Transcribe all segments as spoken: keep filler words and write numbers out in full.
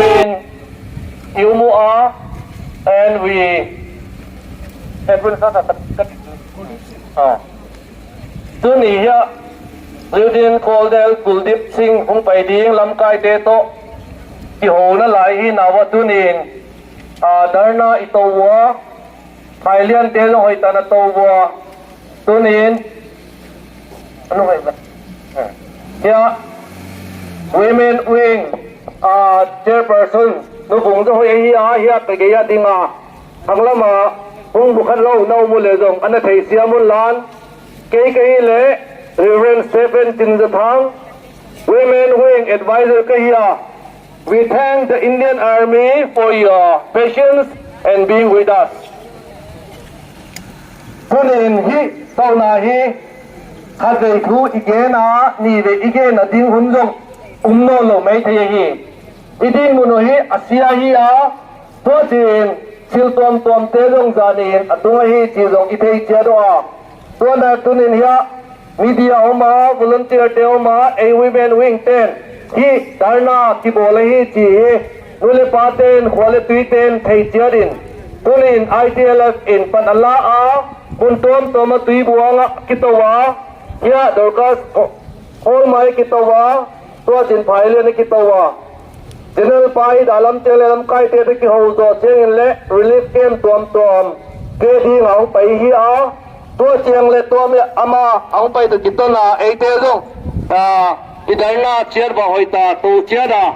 In, i um ua, and we, ah. Tuni hiai, Lieutenant Colonel Kuldeep Singh hong pai ding lamkaite toh kihouna lai hi a, tunin, ah, dharna i tou ua, Thailand te zong hoihtak a tou ua. Tunin, anu hoih ba? Hiai, Women Wing, ah, Chairperson, Nu Vung Za Hoih ahi a, hiai ka gei a ding a. Thanglam a, hong bu khat lou na um uleh zong, ana theisiam unla. Kei ka hi leh, Reverend Stephen Chinzathang, Women Wing Advisor ka hi a. We thank the Indian Army for your patience and being with us. Tunin hiai tohna hi khatvei thu i gen a, nihvei i genna ding hun zong um nawnlou maithei hi. I dinmun uh hi a sia hi a, tuachiin thil tuamtuamte zong zan in a tung ahi chih zong i thei chiat ua. Tuana tunin hiai media om a, volunteer te om a, ei Women Wing ten hiai dharna kibawl ahi chih hi nu leh paten, khua leh tuiten thei chiat in, tunin I T L F in pan a la a, mun tuamtuam a Tuibuang ah kitou a, hiai Dorcas Hall mai kitou a, tuachiin Phailian ah kitou a. General pa i dalam chiang leh lamkaite toh kihou zoh chiangin leh relief camp tuamtuam te ding a hong pai hi a. Tua chiang leh tua mi ama hong pai toh kiton a, eite zong, ah, i dharna chiat va hoihtak tou chiat a.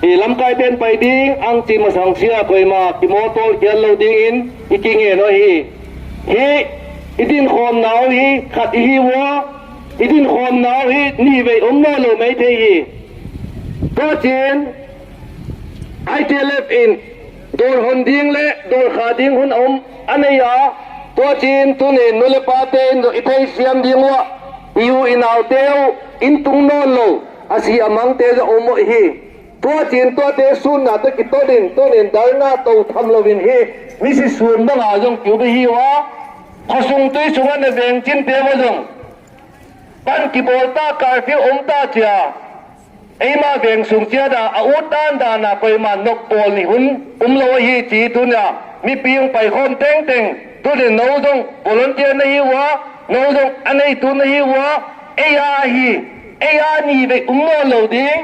I lamkaiten pai ding ang chih masang sia koima kimawtawl khial lou dingin i kingen uhi. Hiai i dinkhawmna uh hi khat i hi ua, i dinkhawmna uh hi nihvei om nawnlou maithei hi. Tuachiin I T L F in dawr hon ding leh dawr kha ding hun om a nei a, tuachiin tunin nu leh paten zong i theisiam ding ua, i u i naute uh inn tung nawnlou, a si a mangte zong om uhi. Tuachiin tuate sunna toh kiton in, tunin dharna tou tham lou in hiai misi sun bang a zong ki um hi ua, khosung tuisung a na veng chinte uah zong pan kibawl ta, curfew om ta chia, eimah veng sung chiat a, a ut dan dan a koima nokbawl ni hun umlou ahi chih tunia mipi hong paikhawm tengteng, tunin nou zong volunteer na hi ua, nou zong a neitu na hi ua, ei a hi, ei a nihvei um nawnlou ding,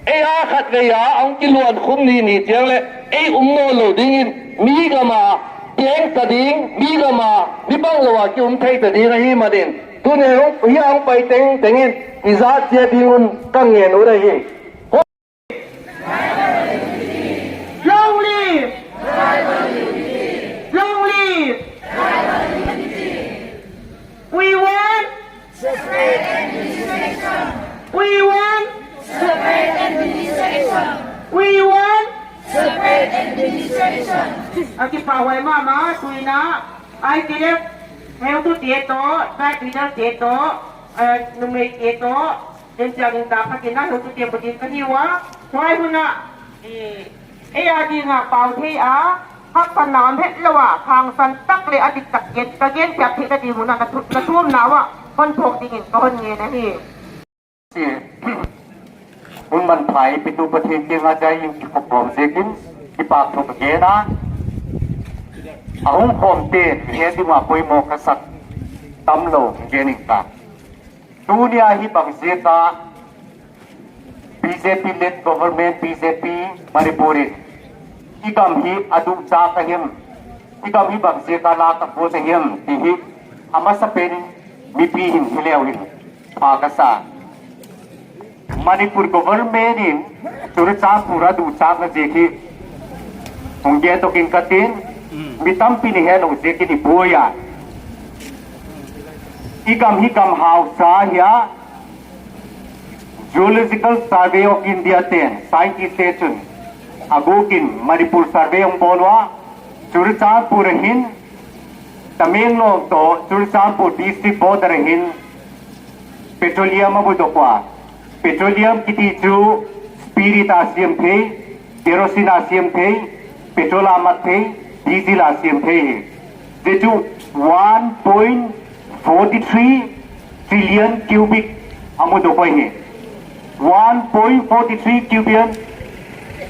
ei a khatvei a hong kiluan khum ni ni chiang leh ei um nawnlou dingin, mi gam a teng ta ding, mi gam a mi banglou a ki um thei ta ding ahihmanin, tunin hiai hong pai tengteng in i zat chiat ding un ka ngen uh ahi. Long live! Long live! We want separate administration. We want separate administration. We want separate administration. A kipahhuai mahmah, tuin I T L F heutute toh, tribe leader te toh, eh, numeite toh, den chiang in dak khat in a heutute bu ding ka hi ua, huai hun a, eh, ei a ding a pau thei a, haksatna om hetlou a, khangsan tak leh a diktak gen, ka gen chiat theihna ding hun a na thu-, na thumna uah hon phawk dingin ka hon ngen ahi. Si, hun manpha i pitu Pathian kiang a zai in kikhop khawm ziakin kipahthu ka gen a. A hong khawmte'n i het ding ua poimoh ka sak tamlou gen ing ka. Tunia hi bang ziak a B J P led government, B J P Manipur in i gam hi a duhzak a him, i gam hi bang ziak a lak a kut a him, ti hi a masapen in mipi hin hi leu hin pha ka sa. Manipur government in Churachandpur a duhzakna ziak hi hong gen tou ing ka tin, mi tampi in i hetlou ziakin i buai a. I gam hi gam hausa hia, Geological Survey of India ten, scientist te chun a guk in Manipur survey hong bawl ua, Churachandpur a hin, Tamenglong toh Churachandpur district border a hin petroleum a mu dok ua. Petroleum kiti chu spirit a siam thei, kerosene a siam thei, petrol a mat thei, diesel a siam thei hi. Zia chu one point forty three trillion cubic a mu dok uhi. One point forty three cubic,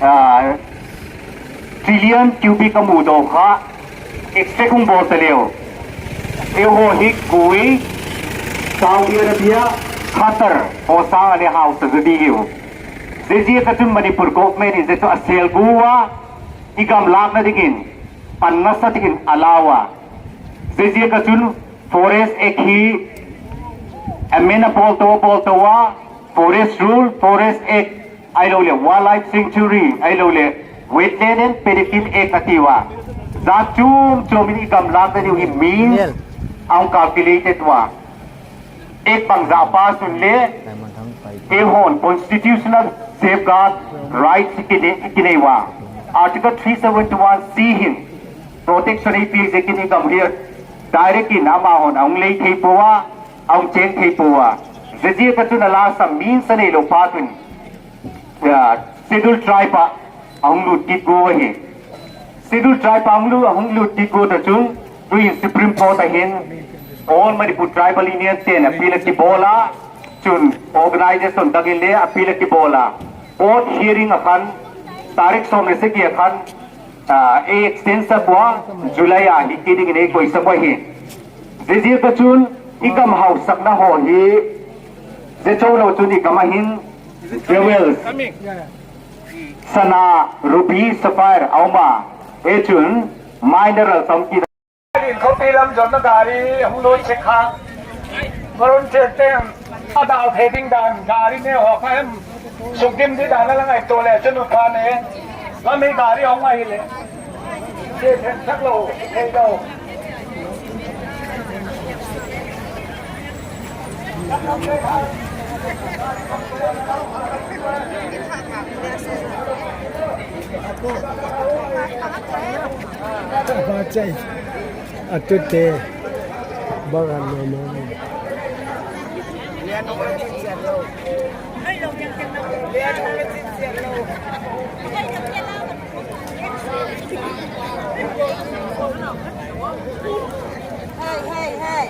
Ah, trillion cubic a muh dawh kha, extract hong bawl ta leh. Eiho hi Kuwait, Saudi Arabia, Qatar, haw sang a leh hausa zaw di hi uh. Ziaziak a chun Manipur government in zia chu a sel ua, i gam lakna dingin, panna sa dingin a la ua. Ziaziak a chun Forest Act hi amend a bawl tou, bawl tou ua, Forest Rule, Forest Act, ahihlouhleh Wildlife Sanctuary, ahihlouhleh Wetland and Pedicin Act a ti ua. Zat chom chom in i gam lakna ding uh hi means a hong calculated ua. Act bangzah pass un leh, eihon constitutional safeguard rights i kinei, i kinei ua. Article three seventy-one C hin protection ei pia ziakin i gam uh hi direct in amahon a hong lei thei pua, a hong cheng thei pua. Ziaziak a chun a la sa means a neilou pa tun, ya, Scheduled Tribe ah a hong lut kik ua hi. Scheduled Tribe ah a hong lut, a hong lut kik ua ta chun, tu in Supreme Court a hin, All Manipur Tribal Union te'n appeal a kibawl a, chun organization dang in leh appeal a kibawl a. Court hearing a khan, tarik sawm leh sagih a khan, ah, ei extend sak ua, July a hih dingin ei koih sak ua hi. Ziaziak a chun, i gam hausakna haw hi, zia chauh lou chun i gam a hin, jewels, sana, ruby, sapphire, a om a, ei chun, mineral tam ki. Din khopi lam zonna gari hong lut sek kha. Volunteer te'n a dal thei ding dan gari ne haw kha em. Suk dim di dan a la ngaihtuah leh chu nu pha ne. Lam hi gari hong mai leh. Che then sak lou, thei lou. Ba chai. A tute. Ba gan no no. Hey, hey, hey.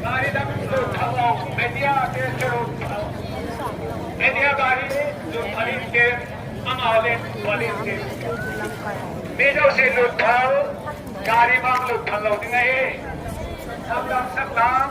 Gari dang lut thang lo, media te chu lut thang lo. Media gari lut thang in ke, amau leh lut thang in ke. Mi zousen lut thang lo, gari bang lut thang lo ding ahi. Sak lam, sak lam.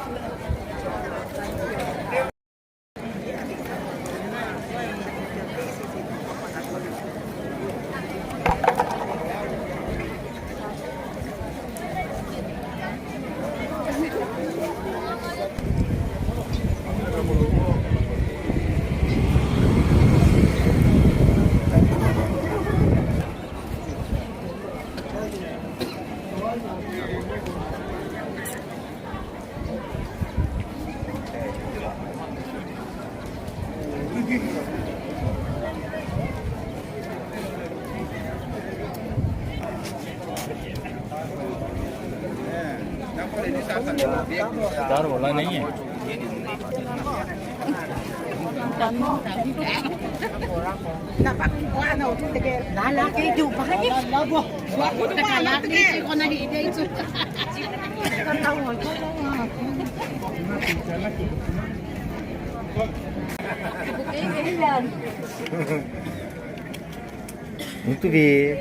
डर वाला नहीं है। Muito bem.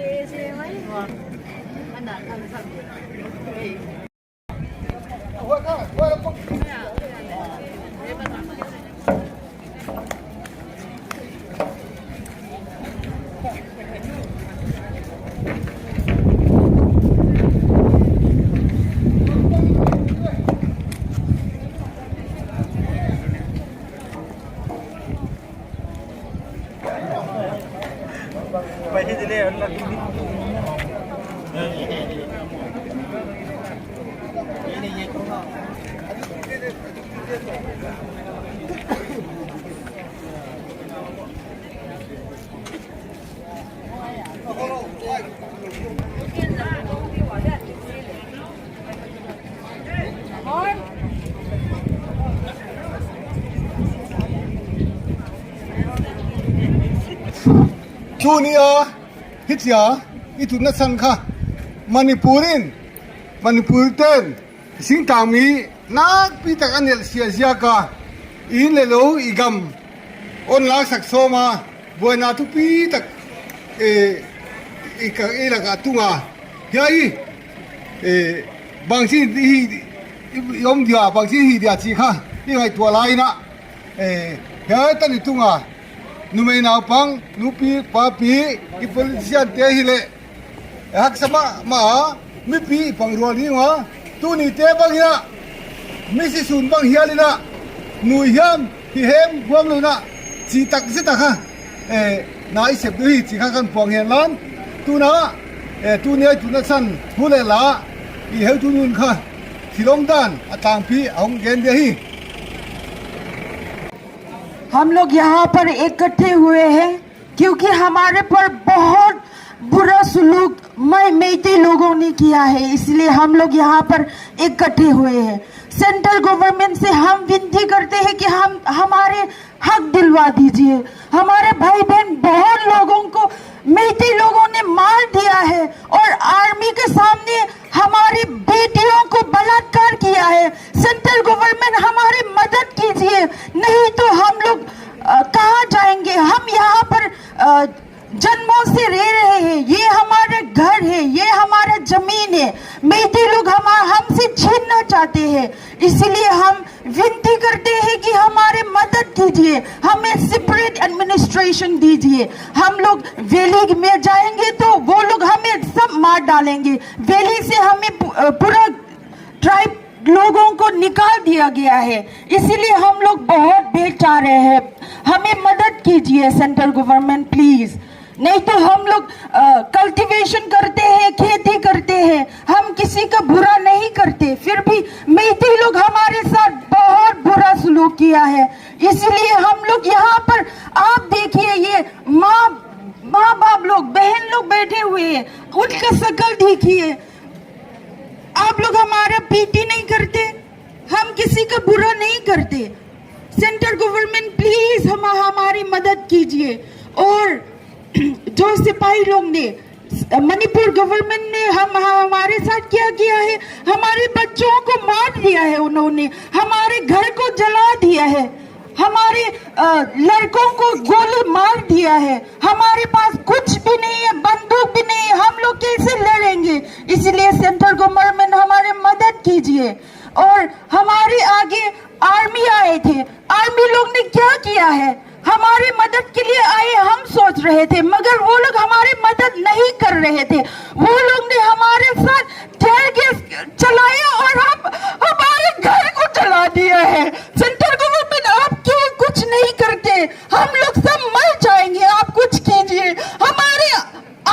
Tuni a, hichia, i tutna sang kha, Manipur in, Manipur ten singtangmi nakpi tak a nelhsiah ziak a, i inn leh lou, i gam hon laksak sawm a, buaina thupitak, eh, i ka, i lak ah tung a. Hiai, eh, bangchi hi, i, i om dia, bangchi hi dia chih kha i ngaihtuah lai in a, eh, hiai tan i tung a, numei naupang, nupi papi, i politician te hi leh haksa mahmah a, mipi i pang rual hi ua. Tuni te bang in a, misi sun bang hial in a, nui hiam, hi hem, guam lou in a, chi tak zi tak a, eh, na i sep ding hi chih kha kon puang hen lan. Tuna, eh, tuni a tuna chan, hu leh la, i heutu nun kha, thil om dan a tangpi a hong gen dia hi. हम लोग यहाँ पर इकट्ठे हुए हैं क्योंकि हमारे पर बहुत बुरा सुलूक मै-, मेइतेई लोगों ने किया है, इसलिए हम लोग यहाँ पर इकट्ठे हुए हैं। सेंट्रल गवर्नमेंट से हम विनती करते हैं कि हम, हमारे हक दिलवा दीजिए। हमारे भाई बहन बहुत लोगों को मेइतेई लोगों ने मार दिया है और आर्मी के सामने हमारी बेटियों को बलात्कार किया है। सेंट्रल गवर्नमेंट, हमारी मदद कीजिए, नहीं तो हम लोग, अ, कहाँ जाएंगे? हम यहाँ पर, अ, जन्मों से रह रहे हैं, ये हमारा घर है, ये हमारा जमीन है। मेइतेई लोग हम, हमसे छीनना चाहते हैं, इसीलिए हम विनती करते हैं कि हमारे मदद कीजिए, हमें सेपरेट एडमिनिस्ट्रेशन दीजिए। हम लोग वैली में जाएंगे तो वो लोग हमें सब मार डालेंगे। वैली से हमें पू-, अ, पूरा ट्राइब लोगों को निकाल दिया गया है, इसीलिए हम लोग बहुत बेचारे हैं। हमें मदद कीजिए सेंट्रल गवर्नमेंट, प्लीज। नहीं तो हम लोग, अ, कल्टीवेशन करते हैं, खेती करते हैं, हम किसी का बुरा नहीं करते, फिर भी मेइतेई लोग हमारे साथ बहुत बुरा सुलूक किया है। इसीलिए हम लोग यहाँ पर, आप देखिए, ये माँ, माँ बाप लोग, बहन लोग बैठे हुए हैं, उनका शकल देखिए। आप लोग हमारा पीटी नहीं करते, हम किसी का बुरा नहीं करते। सेंट्रल गवर्नमेंट, प्लीज हम, हमारी मदद कीजिए। और जो सिपाही लोग ने, मणिपुर गवर्नमेंट ने हम, हमारे साथ क्या किया है, हमारे बच्चों को मार दिया है उन्होंने, हमारे घर को जला दिया है, हमारे, अ, लड़कों को गोली मार दिया है, हमारे पास कुछ भी नहीं है, बंदूक भी नहीं है, हम लोग कैसे लड़ेंगे? इसलिए सेंट्रल गवर्नमेंट हमारे मदद कीजिए। और हमारे आगे आर्मी आए थे, आर्मी लोग ने क्या किया है? हमारी मदद के लिए आए, हम सोच रहे थे, मगर वो लोग हमारी मदद नहीं कर रहे थे। वो लोग ने हमारे साथ टीयर गैस चलाया और हम, हमारे घर को जला दिया है। सेंट्रल गवर्नमेंट, आप क्यों कुछ नहीं करते? हम लोग सब मर जाएंगे, आप कुछ कीजिए। हमारे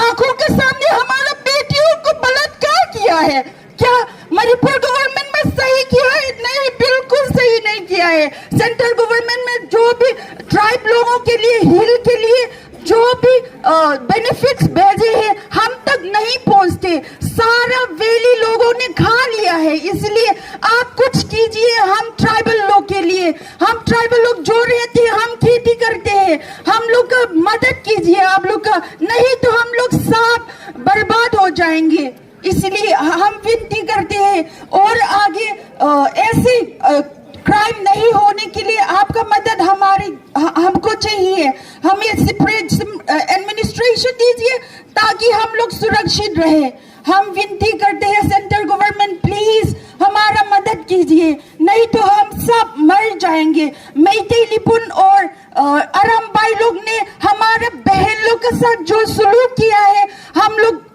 आंखों के सामने हमारा बेटियों को बलात्कार किया है। क्या मणिपुर गवर्नमेंट में सही किया है? नहीं, बिल्कुल सही नहीं किया है। सेंट्रल गवर्नमेंट में जो भी ट्राइब लोगों के लिए, हिल के लिए जो भी, अ, बेनिफिट्स भेजे हैं, हम तक नहीं पहुंचते। सारा वैली लोगों ने खा लिया है, इसलिए आप कुछ कीजिए हम ट्राइबल लोग के लिए। हम ट्राइबल लोग जो रहते हैं, हम खेती करते हैं, हम लोग का मदद कीजिए आप लोग का, नहीं तो हम लोग सब बर्बाद हो जाएंगे। इसलिए ह-, हम विनती करते हैं और आगे, अ, ऐसे, अ, क्राइम नहीं होने के लिए आपका मदद हमारी, ह-, हमको चाहिए। हमें सेपरेट सिम-, अ, एडमिनिस्ट्रेशन दीजिए ताकि हम लोग सुरक्षित रहे। हम विनती करते हैं सेंट्रल गवर्नमेंट, प्लीज हमारा मदद कीजिए, नहीं तो हम सब मर जाएंगे। मेइतेई लिपुन और, अ, अराम भाई लोग ने हमारे बहन लोग के साथ जो सुलूक किया है, हम लोग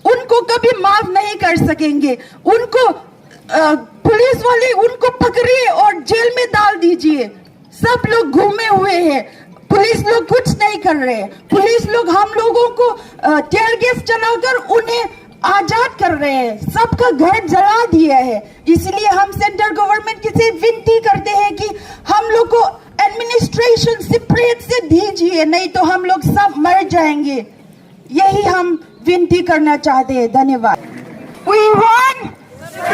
उनको कभी माफ नहीं कर सकेंगे। उनको, अ, पुलिस वाले उनको पकड़िए और जेल में डाल दीजिए। सब लोग घूमे हुए हैं, पुलिस लोग कुछ नहीं कर रहे हैं। पुलिस लोग हम लोगों को, अ, टीयर गैस चलाकर उन्हें आजाद कर रहे हैं, सबका घर जला दिया है। इसलिए हम सेंट्रल गवर्नमेंट से विनती करते हैं कि हम लोग को एडमिनिस्ट्रेशन सेपरेट से दीजिए, नहीं तो हम लोग सब मर जाएंगे। यही हम विनती करना चाहते हैं। धन्यवाद। We want, we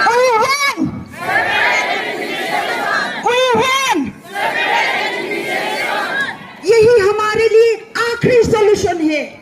want, we want। यही हमारे लिए आखिरी सॉल्यूशन है।